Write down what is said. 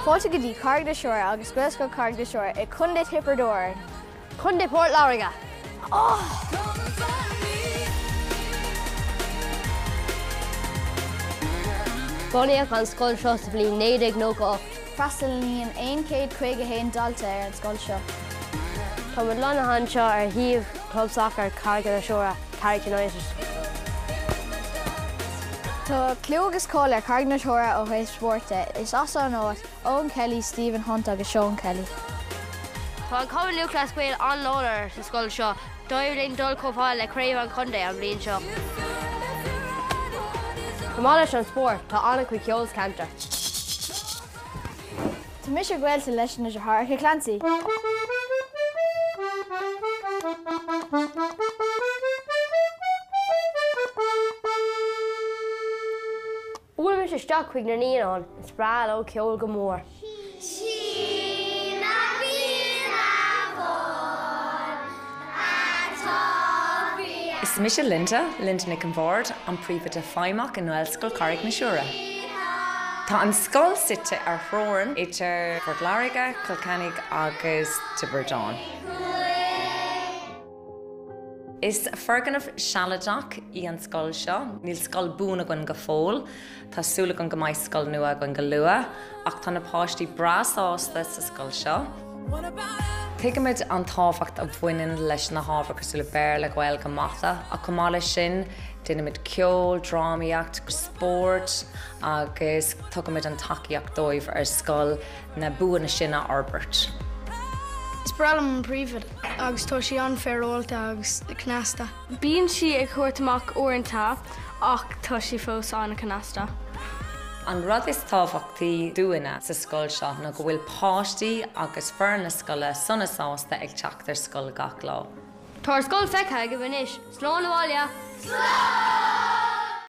Fáilte go dtí Carraig na Siúire agus Gaelscoil Charraig na Siúire i Contae Thiobraid Árann. Contae Port Láirge. Bunaíodh an scoil seo sa bhliain 1998. Freastalaíonn 151 dalta ar an scoil seo. Táimid lonnaithe anseo ar shuíomh Chlub Sacair Charraig na Siúire, Carrick United. Tá clú agus cáil ar Charraig na Siúire ó thaobh spóirt de. Is as an áit Eoin Kelly, Stephen Hunt agus Seán Kelly. Tá an Cumann Lúthchleas Gael an-láidir sa scoil seo. D'éirigh linn dul chomh fada le craobh an chontae an bhliain seo. Chomh maith leis an spórt, tá an-chuid ceoil sa cheantar. Tá mise gaolta leis na deartháireacha Clancy. Buailfidh mise isteach chuig na naíonáin, is breá leo ceol go mór. Is mise Linda, Linda Nic an Bhaird, an Príomhoide Feidhmeach i nGaelscoil Charraig na Siúire. Tá an scoil suite ar theorainn idir Port Láirge, Cill Chainnigh agus Tiobraid Árann. Is foirgneamh sealadach í an scoil seo. Níl scoil buan againn go fóill. Tá súil againn go mbeidh scoil nua againn go luath, ach tá na páistí breá sásta sa scoil seo. Tuigimid an tábhacht a bhaineann leis na hábhair cosúil le Béarla, Gaeilge, Mata, ach chomh maith leis sin, déanaimid ceol, drámaíocht, spórt agus tugaimid an tacaíocht dóibh ar scoil. na buanna sin a fhorbairt. Is breá liom an príomhoide agus tá sí an-fhéaráilte agus cneasta. Bíonn sí ag thabhairt amach uaireanta ach tá sí fós an-chneasta. An rud is tábhachtaí dúinne sa scoil seo ná go bhfuil páistí agus foireann na scoile sona sásta ag teacht ar scoil gach lá. Tá ár scoil feicthe agaibh anois. Slán abhaile! Slán!